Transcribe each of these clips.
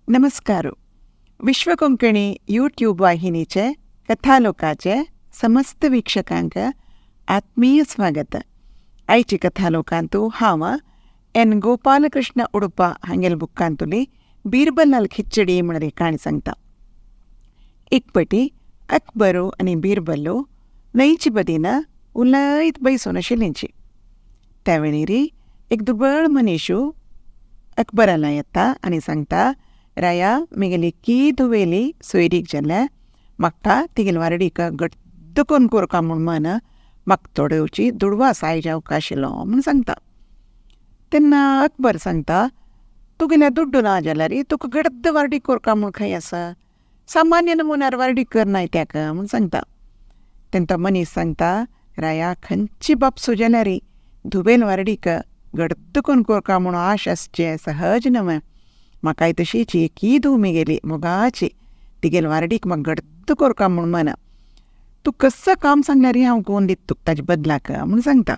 नमस्कार. विश्व कोंकणी यूट्यूब वाहिनीचे कथालोकाचे समस्त वीक्षकांक आत्मीय स्वागत. आयची कथालोकांतु हांव एन गोपालकृष्ण उडुपा हांगेल बुक्कांतुली बीरबलाल खिचडी म्हणरी काणी सांगता. एक पटी अकबरो आनी बिरबलो न्हंयची बदीन उलयत बैसून आशिल्लींची. त्या वेळेरी एक दुबळ मनीशू अकबराला येता आनी सांगता, राया मिगेली की धुवेली सोयरीक जाल्या, म्हाका तिगेली वारडीक गट्ट करून कोरका म्हूण मन, म्हाका थोडेवची दुडवा साय जावंक आशिल्लो म्हूण सांगता. तेन्ना अकबर सांगता, तुगेल्या दुड्डू ना जाल्यार तुका गड्द वारडीक कोरका म्हूण खंय आसा, सामान्य नमुन्यार वारडीक करनाय त्याका म्हूण सांगता. तेन्ना तो मनीस सांगता, राया खंयची बापसो जाल्यार धुवेल वारडीक गड्द करून कोरका म्हूण आश आसचें सहज न्हय, म्हाकाय तशीच एकही धूव मिगेली मोगाची, तिगेल वारडीक म्हाका गड्द कोरका म्हूण मन, तूं कसो काम सांगल्यार हांव कोन दित तुका ताजे बदलाक म्हूण सांगता.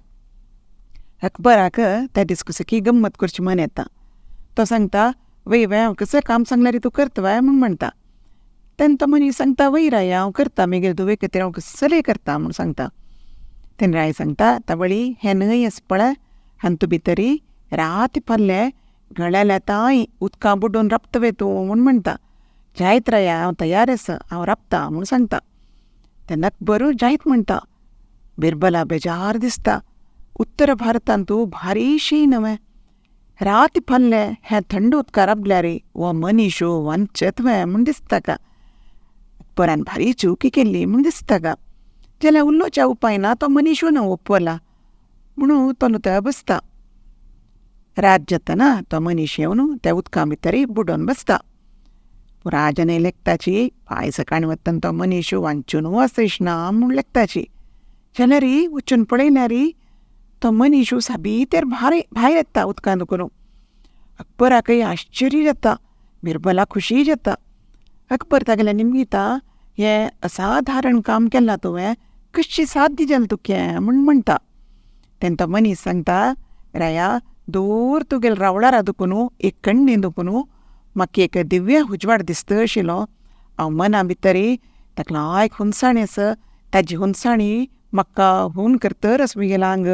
अकबराक त्या दीस कसकी गम्मत करची मन येता. तो सांगता, वय वय हांव कसं काम सांगल्यार तूं करता वय म्हूण म्हणटा. तेन्ना तो मनीस सांगता, वय राया हांव करता, मेगेले धुवे खातीर हांव कसलें करता म्हूण सांगता. तेन्ना राय सांगता, तवळी हें न्हंय आसा पळय, हातूं भितरी रात पडले गळ्याल्या तांय उदकां बुडोवन राबतवे तूं म्हूण म्हणटा. जायत राया हांव तयार आसा, हांव राबता म्हूण सांगता. तेन्ना अकबरू जायत म्हणटा. बिरबला बेजार दिसता, उत्तर भारतांतू भारी शीं न्हय, रात पडले हें थंड उदका राबल्यार हो मनीशू वांचत वे म्हूण दिसता का. अकबरान भारी चुकी केल्ली म्हूण दिसता का, जाल्यार उलोवच्या उपाय ना, तो मनीशू ना ओपला म्हणून तो लुतळ बसता. रात जातना तो मनीस येवन त्या उदका भितर बुडोवन बसता. राजान लेखताची पांय सकाळीं वतना तो मनीस वांचून वचना ना म्हूण लेखताची, जाल्यार वचून पळयल्यार तो मनीस साबीतेर भायर येता उदकांत करून. अकबराकय आश्चर्य जाता, बिरबला खुशी जाता. अकबर तागेल्या निमगिता, हें असाधारण काम केलां तुवें, कशी साध्य जालें तुका म्हूण म्हणटा. तेन्ना तो मनीस सांगता, राया दूर तुगेले रावळारा दुखून एक कण्णे दुखून म्हाका एक दिव्य उजवाड दिसता आशिल्लो, हांव मना भितरी ताका लायक हुनसाणी आसा, ताजी हुनसाणी म्हाका हून करतर म्हगेलें आंग,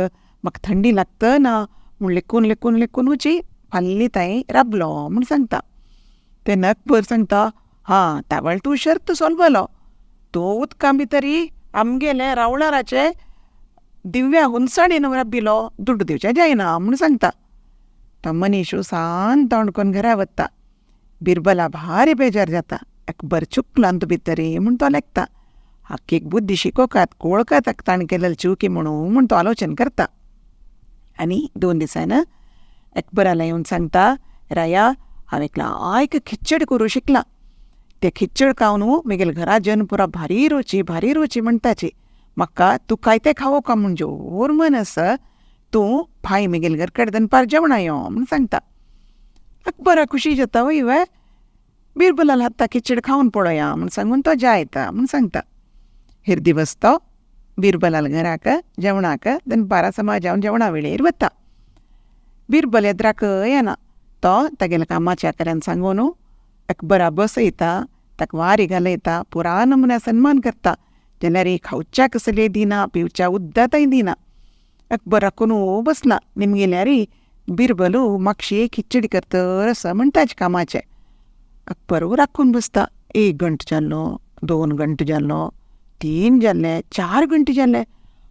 म्हाका थंडी लागता ना म्हूण लेखून लेखून लेखुनूची फाल्ली तांय राबलो म्हूण सांगता. तेन्ना अकबर सांगता, हां तावळ तूं शर्त सोलवलो, तूं उदकां भितरी आमगेले रावळाराचे दिव्या हुनसाणीन राबिलो, दुड्डू दिवचें जायना म्हूण सांगता. तो मनीस सान तोंड करून घरा वता. बिरबला भारी बेजार जाता, अकबर चुकला अंतू भितरी म्हूण तो लेखता. हाकेक बुद्दी शिकोवकात कोळकात ताणें केलेली चुकी म्हणून म्हूण तो आलोचन करता. आनी 2 दिसान अकबराला येवन सांगता, राया हांव एकला एक खिचड करूं शिकला, ते खिचड खावन म्हगेले घरा जन पुरा भारी रुची भारी रुची म्हणटाची, म्हाका तुकाय तें खावोवका म्हूण जोर मन आसा, तूं भाय म्हगेले घर कडेन दनपार जेवणा यो म्हूण सांगता. अकबरा खुशी जाता, वय वे बिरबलाल हाता खिचड खावन पळोवया म्हूण सांगून तो जायता म्हूण सांगता. हेर दिवस तो बिरबलाल घराक जेवणाक दनपारा समाजावन जेवणा वेळेर वता. बिरबल येद्राक येना, तो तागेल्या कामाच्या कऱ्यान सांगून अकबरा बसयता, ताका वारी घालयता, पुरा नमुन्या सन्मान करता, जाल्यार खावच्या कसले दिना, पिवच्या उद्दातय दिना. अकबर राखून बसला. निमगेल्यार बिरबलू मागशी खिचडी करतर आसा म्हणटाच कामाचें. अकबर राखून बसता. 1 घंटो जालो, 2 घंटे जालो, 3 जाले, 4 घंटे जाले.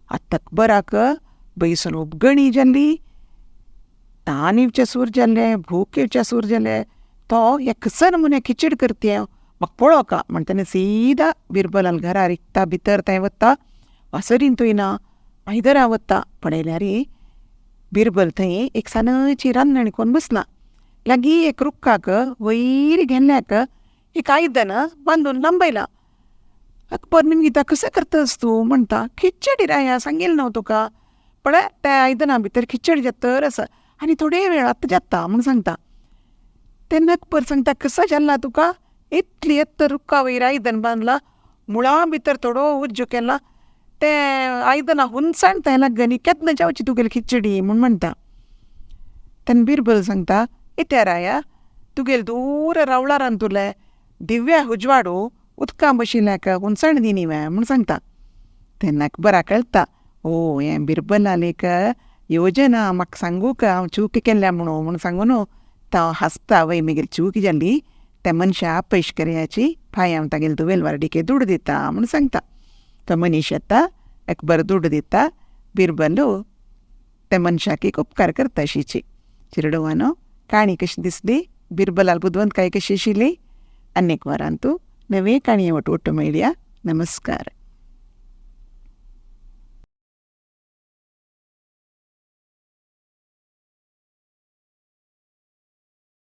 आतां अकबराक बैसून उबगणी जाली, तान येवचे सूर जाले, भूक येवचे सूर जाले. तो एकसो नमुन्या खिचडी करता म्हाका पळोवका म्हण तेन्ना सीधा बिरबलाल घरा रिकता भितर थंय वता, वासरींतूय ना, आयदरा वता. पळयल्यार बिरबल थंय एक सानची रान्नणी कोन्न बसला, लागीं एक रुखाक वयर गेल्ल्याक एक आयदन बांदून लांबयला. अकबर निमगिता, कसो करतस तूं म्हणटा. खिचडी राया सांगिल्लें न्हू तुका, पळय त्या आयदना भितर खिचडी जातर आसा आनी थोडे वेळ आतां जाता म्हूण सांगता. तेन्ना अकबर सांगता, कसो जाला तुका, इतली एत्तर रुखा वयर आयदन बांदला, मुळां भितर थोडो उज्जो केला, तें आयदनां हुनसाण थंय लागनी केन्ना जावची तुगेली खिचडी म्हूण म्हणटा. तेन्ना बिरबल सांगता, इत्या राया तुगेल दूर रावळारांतुले दिव्या हुजवाडू उदकां बशिल्ल्याक हुनसाण दिनी वे म्हूण सांगता. तेन्ना अकबराक कळटा, ओ हें बिरबलालेक योजना म्हाका सांगूक हांव चूक केल्या म्हणून म्हूण सांगून तो हांसता, वय मागीर चूक जाली त्या मनशा अपयश करयाची फाय हांव तागेले धुवेल व्हारडीके दुडू दिता म्हूण सांगता. तो मनीस येता, अकबर दुडू दिता, बिरबल त्या मनशाक एक उपकार करता अशीची. चिरडवानो, काणी कशी दिसली? बिरबलाल बुदवंतकाय कशी आशिल्ली? आनी एक वारांतू नवे काणये वट ओट्टू मेळया. नमस्कार.